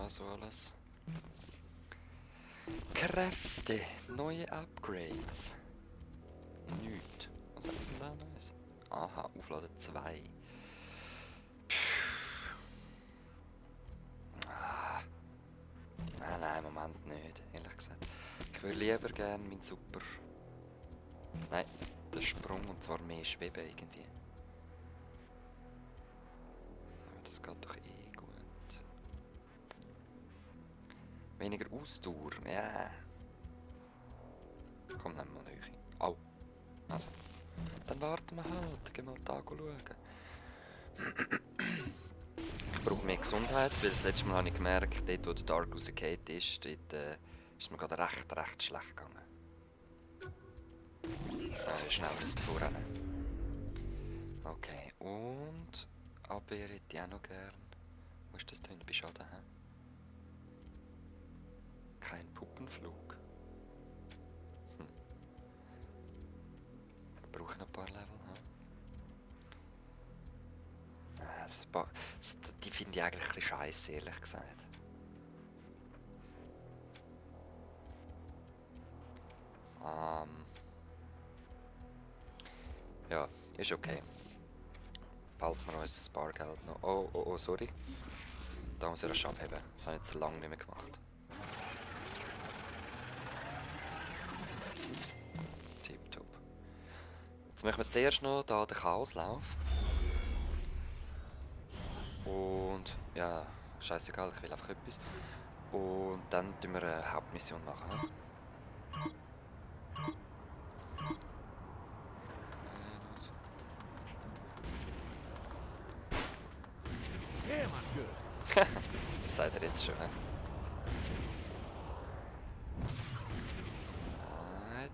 da so alles? Kräfte, neue Upgrades. Nichts. Was hat's denn da Neues? Aha, Aufladen 2. Nein, im Moment nicht, ehrlich gesagt. Ich würde lieber gerne meinen Super... Nein, den Sprung und zwar mehr Schweben irgendwie. Aber das geht doch eh gut. Weniger Ausdauer, ja. Komm, nimm mal Höhe. Au. Also. Dann warten wir halt, gehen wir da schauen. Ich brauche mehr Gesundheit, weil das letzte Mal habe ich gemerkt, dort wo der Dark rausgefallen ist, dort ist mir gerade recht schlecht gegangen. Schnell bis davor rennen. Okay, und Abwehr hätte ich auch noch gern. Wo ist das drin? Du bist auch da, hä? Kein Puppenflug. Brauche ich noch ein paar Level, hä? Die finde ich eigentlich ein bisschen scheisse, ehrlich gesagt. Ja, ist okay. Behalten wir uns das Bargeld noch. Oh, sorry. Da muss ich das abheben. Das habe ich jetzt lange nicht mehr gemacht. Tipptopp. Jetzt machen wir zuerst noch hier den Chaoslauf. Und ja, scheißegal, ich will einfach etwas. Und dann tun wir eine Hauptmission machen. Los. Das sagt er jetzt schon, hä?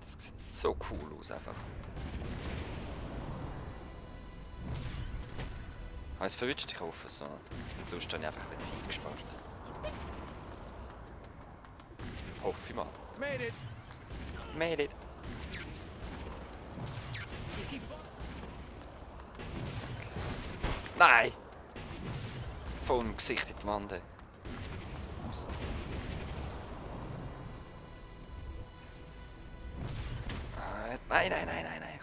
Das sieht so cool aus einfach. Es verwünscht dich offen so. Und sonst habe ich einfach ein bisschen Zeit gespart. Hoffe ich mal. Made it! Made it! Okay. Nein! Voll im Gesicht in die Wand. Nein,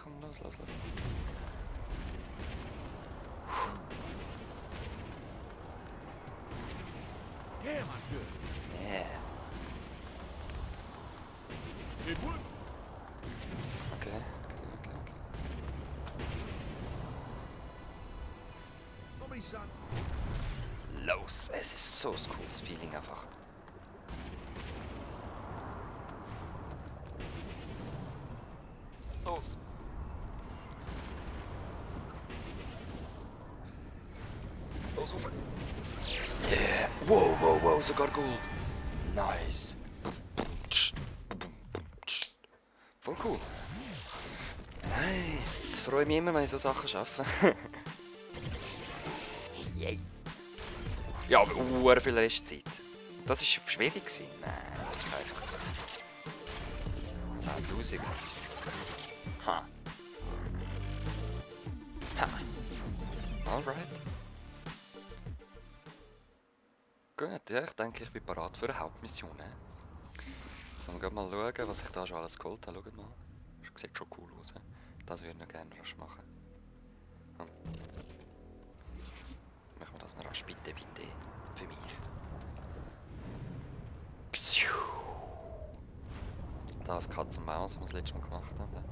komm, los. Damn, I'm good. Yeah. It would. Okay. Nobody son. Los! Es ist so ein cooles Feeling einfach. Los! Los, rauf! Yeah! Wow, sogar Gold! Nice! Voll cool! Nice! Freue mich immer, wenn ich so Sachen schaffe. Yay! Ja, aber viel Restzeit. Das war schwierig. Nein, das ist doch einfach 10.000. Ha. Alright. Gut, ja, ich denke, ich bin bereit für eine Hauptmission. Jetzt wollen wir mal schauen, was ich da schon alles geholt habe. Schaut mal. Das sieht schon cool aus. Das würde ich noch gerne rasch machen. Machen wir das noch rasch, bitte. Für mich. Das Katz und Maus, was wir das letzte Mal gemacht haben.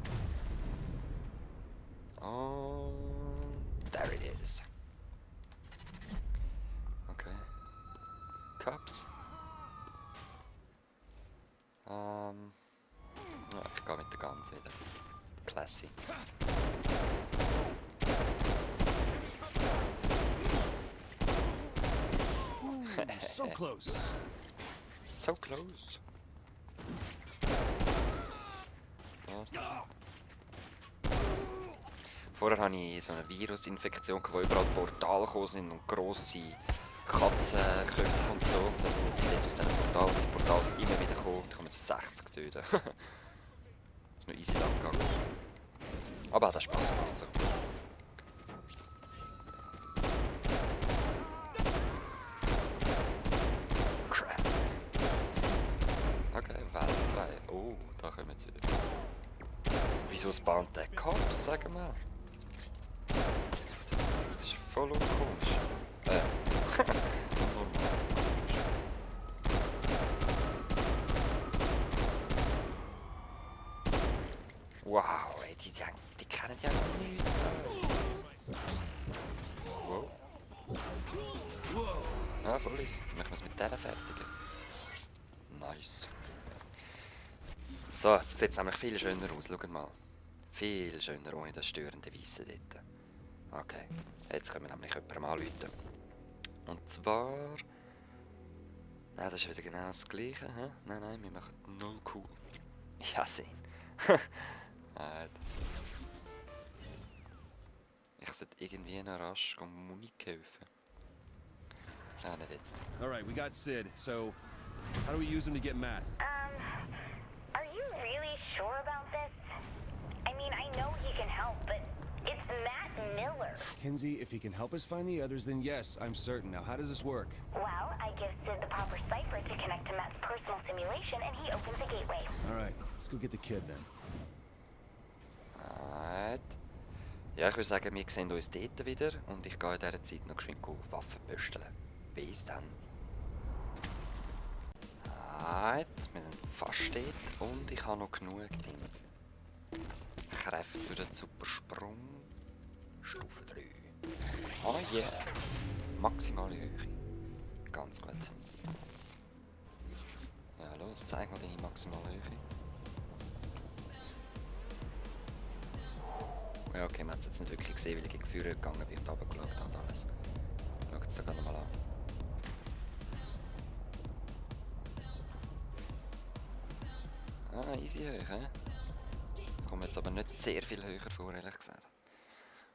Und there it is. Okay. Cups. Ja, ich gehe mit der Gans wieder. Classy. So close. So close. Was? Vorher hatte ich so eine Virusinfektion, wo überall Portale gekommen sind und grosse Katzenköpfe und so. Und dann sind sie aus diesen Portalen. Die Portale sind immer wieder gekommen und ich musste 60 töten. Das ist nur easy lang gegangen. Aber hat auch Spaß gemacht so. kommen sie wieder. Wieso spawnt der Cops, sag mal? Das ist voll unkomisch. Wow, ey, die kennen ja noch nicht. Wow. Ja, voll easy. Machen wir es mit der fertigen. Nice. So, jetzt sieht es nämlich viel schöner aus. Schaut mal. Viel schöner ohne das störende Weisse dort. Okay, jetzt können wir nämlich jemandem anrufen. Und zwar... Nein, das ist wieder genau das Gleiche. He? Nein, wir machen 0 cool. Ich hasse ihn. Ich sollte irgendwie noch rasch Muni kaufen. Ja, nicht jetzt. Alright, we got Sid, so how do we use him to get Matt? Are you really sure about this? I mean, I know he can help, but it's Matt Miller. Kinsey, if he can help us find the others, then yes, I'm certain. Now, how does this work? Well, I give Sid the proper cipher to connect to Matt's personal simulation, and he opens the gateway. Alright, let's go get the kid then. Alright. Ja, ich würde sagen, wir sehen uns dort wieder und ich gehe in dieser Zeit noch geschwind Waffen pösteln. Bis dann. Alright, wir sind fast dort und ich habe noch genug Dinge. Kräfte für den Supersprung. Stufe 3. Oh yeah. Maximale Höhe. Ganz gut. Ja, los, zeig mal deine maximale Höhe. Ja, okay, man hat es jetzt nicht wirklich gesehen, weil ich gegen Führer gegangen bin und runtergeschaut habe und alles. Schaut es gerade mal an. Ah, easy hoch, hä? Das kommt jetzt aber nicht sehr viel höher vor, ehrlich gesagt.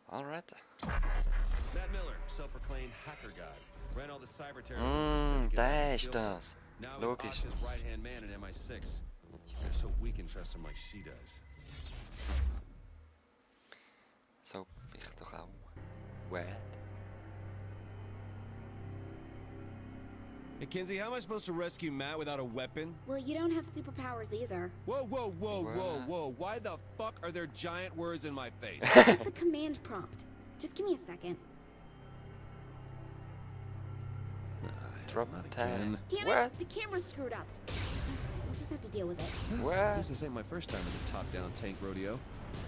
Alright. Matt Miller, self-proclaimed hacker guy. Ran all the cyber terrorism. Der ist das. Now he's Logisch. Osh's right-hand man at MI6. You're so weak and trust him like she does. So, ich doch auch. What? Hey, Kinsey, how am I supposed to rescue Matt without a weapon? Well, you don't have superpowers either. Whoa, whoa, whoa, whoa, What? whoa. Why the fuck are there giant words in my face? It's a command prompt. Just give me a second. Drop tag. again. Damn What? it! The camera's screwed up. We'll just have to deal with it. What? This ain't my first time at the top-down tank rodeo.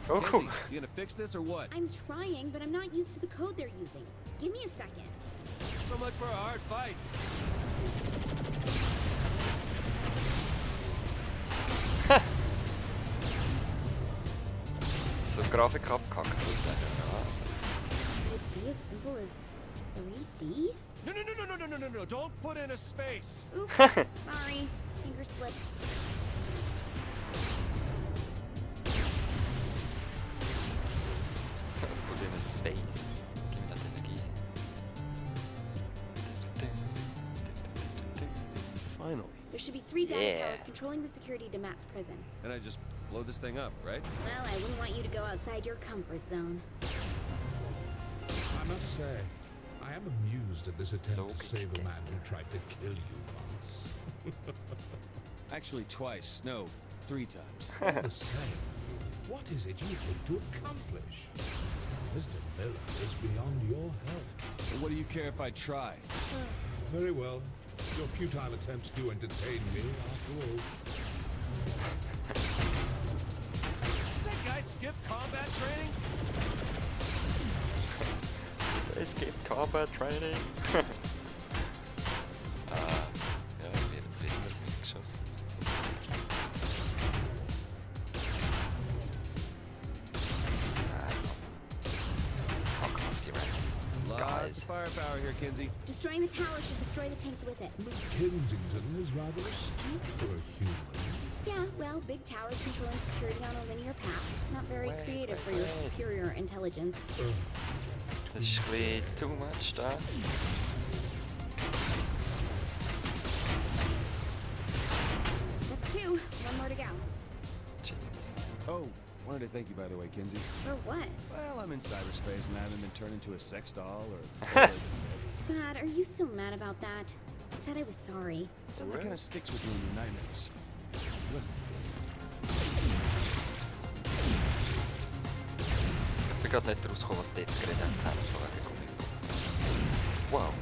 Oh, cool. Kinsey, you gonna fix this or what? I'm trying, but I'm not used to the code they're using. Give me a second. So much for a hard fight. So Grafik abgehackt sozusagen. Also. Could it be as simple as 3D? No. Don't put in a space. Oops, sorry. Finger slipped. Put in a space. Gib mir das Energie. Finally. There should be 3 data Yeah. towers controlling the security to Matt's prison. And I just blow this thing up, right? Well, I wouldn't want you to go outside your comfort zone. I must say, I am amused at this attempt Logic to save a game. man who tried to kill you once. Actually, twice. No, 3 times. All the same, what is it you hope to accomplish? Mr. Miller is beyond your help. And what do you care if I try? Very well. Your futile attempts do entertain me, after all. That guy skipped combat training? Escape Combat Training. Ja, wir werden es wieder geschossen. Hack auf die Ramp. Lots Guys. of firepower here, Kinsey. Destroying the tower should destroy the tanks with it. Miss Kensington is rather astute for a human. Yeah, well, big towers controlling security on a linear path. Not very Wait, creative wait, for your wait. superior intelligence. Das ist ein bisschen too much da. That's 2. 1 more to go. Shit. Oh, wanted to thank you, by the way, Kinsey. For what? Well, I'm in cyberspace and I haven't been turned into a sex doll or... God, are you so mad about that? I said I was sorry. Something that kind of sticks with you in your nightmares. Look. gerade nicht rausgekommen, was dort geredet haben. Von wegen Gummi. Wow.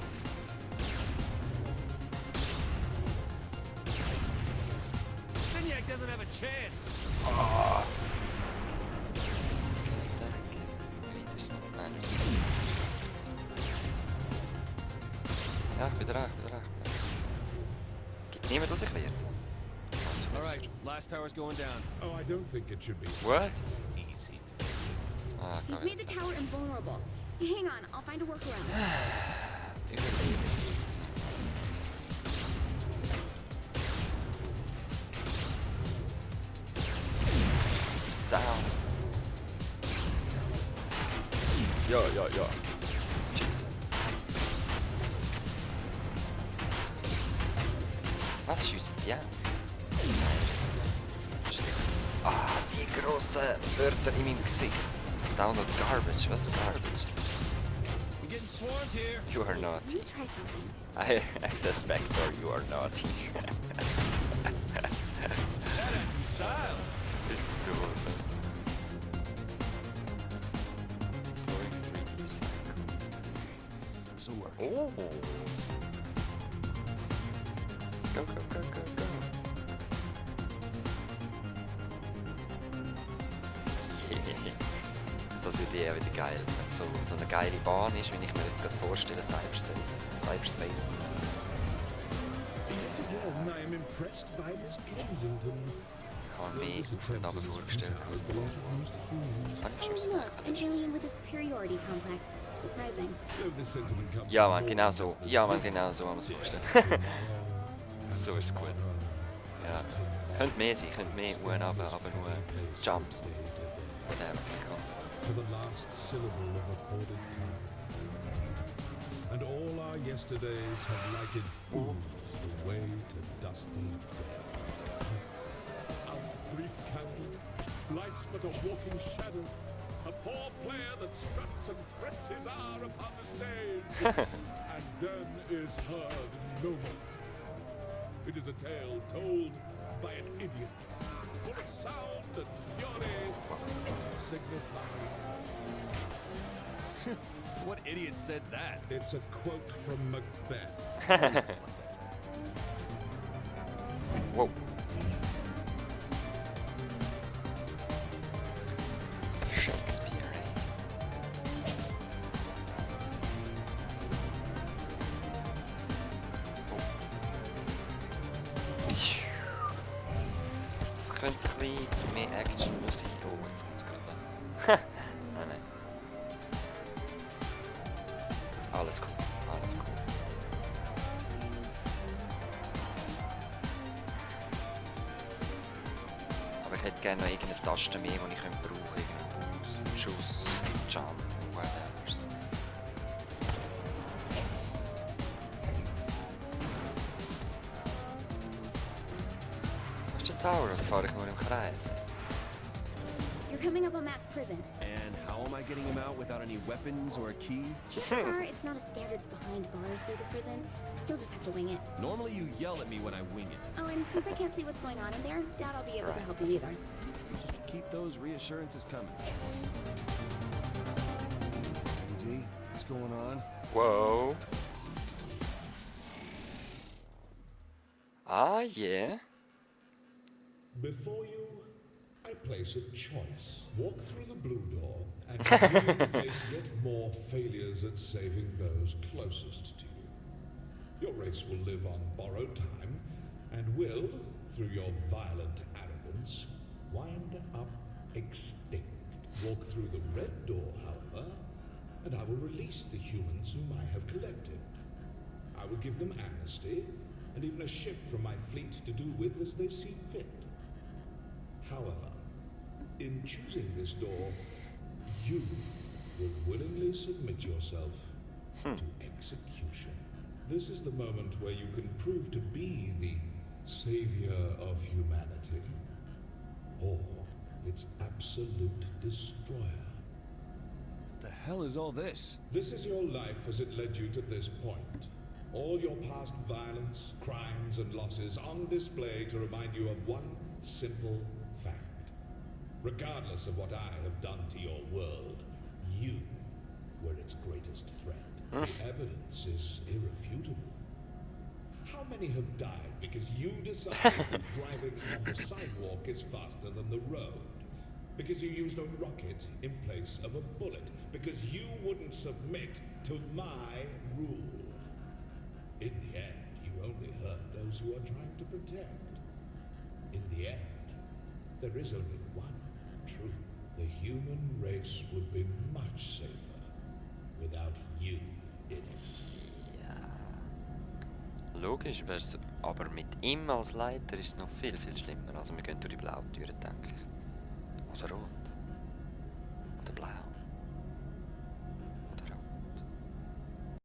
Maniac doesn't have a chance. Ja, ich bin dran, ich bin dran. Gibt niemand, der sich wehrt? All right, last tower's going down. Oh, I don't think it should be What? easy. Ah, He's kann made the ich tower invulnerable. Hang on, I'll find a workaround. überleben. Down. Ja. Tschüss. Was schiessen die an? Ah, die grossen Wörter in meinem Gesicht. Download garbage. Was ist garbage? We're getting swarmed here. You are Let naughty. me try something. I suspect or you are naughty. That had some style. This'll work. Oh. Go. Das wird eher wieder geil, wenn so eine geile Bahn ist, wie ich mir jetzt gerade vorstelle, Cyberspace und so. I am impressed by Miss Kensington. Ich habe mir von oben vorgestellt. Oh, look, an alien with a superiority complex. Surprising. Ja, Mann, genau so. Ja, Mann, genau so haben wir es vorgestellt. So ist es gut. Ja. Könnte mehr sein, könnte mehr Uhren aber nur Jumps. Whatever, constant. To the last syllable of recorded time. And all our yesterdays have lighted fools the way to dusty death. Our brief candle, life's but a walking shadow, a poor player that struts and frets his hour upon the stage, and then is heard no more. It is a tale told by an idiot, full of sound and fury, signifying. What idiot said that? It's a quote from Macbeth. Whoa. Shakespeare. Es könnte ein bisschen mehr Action sein. Oh, jetzt kommt es gerade an. Nein. Alles cool. Aber ich hätte gerne noch irgendeine Taste mehr, die ich brauchen könnte. Irgendeinen Schuss, Jump, whatever. Was ist der Tower oder fahre ich nur im Kreis? You're coming up on Matt's prison. And how am I getting him out without any weapons or a key? Sir, it's not a standard behind bars through the prison. You'll just have to wing it. Normally you yell at me when I wing it. Oh, and since I can't see what's going on in there, doubt I'll be able to help you either. Just keep those reassurances coming. Easy. What's going on? Whoa. Ah, yeah. Before you, I place a choice. Walk through the blue door, and you will face yet more failures at saving those closest to you. Your race will live on borrowed time, and will, through your violent arrogance, wind up extinct. Walk through the red door, however, and I will release the humans whom I have collected. I will give them amnesty, and even a ship from my fleet to do with as they see fit. However, in choosing this door, you will willingly submit yourself to execution. This is the moment where you can prove to be the savior of humanity, or its absolute destroyer. What the hell is all this? This is your life as it led you to this point. All your past violence, crimes, and losses on display to remind you of one simple fact. Regardless of what I have done to your world, you were its greatest threat. The evidence is irrefutable. How many have died because you decided that driving on the sidewalk is faster than the road? Because you used a rocket in place of a bullet? Because you wouldn't submit to my rule? In the end, you only hurt those you are trying to protect. In the end, there is only one truth. The human race would be much safer without you in it. Ja. Logisch wäre es, aber mit ihm als Leiter ist es noch viel, viel schlimmer. Also wir gehen durch die blaue Tür, denke ich. Oder rot. Oder blau.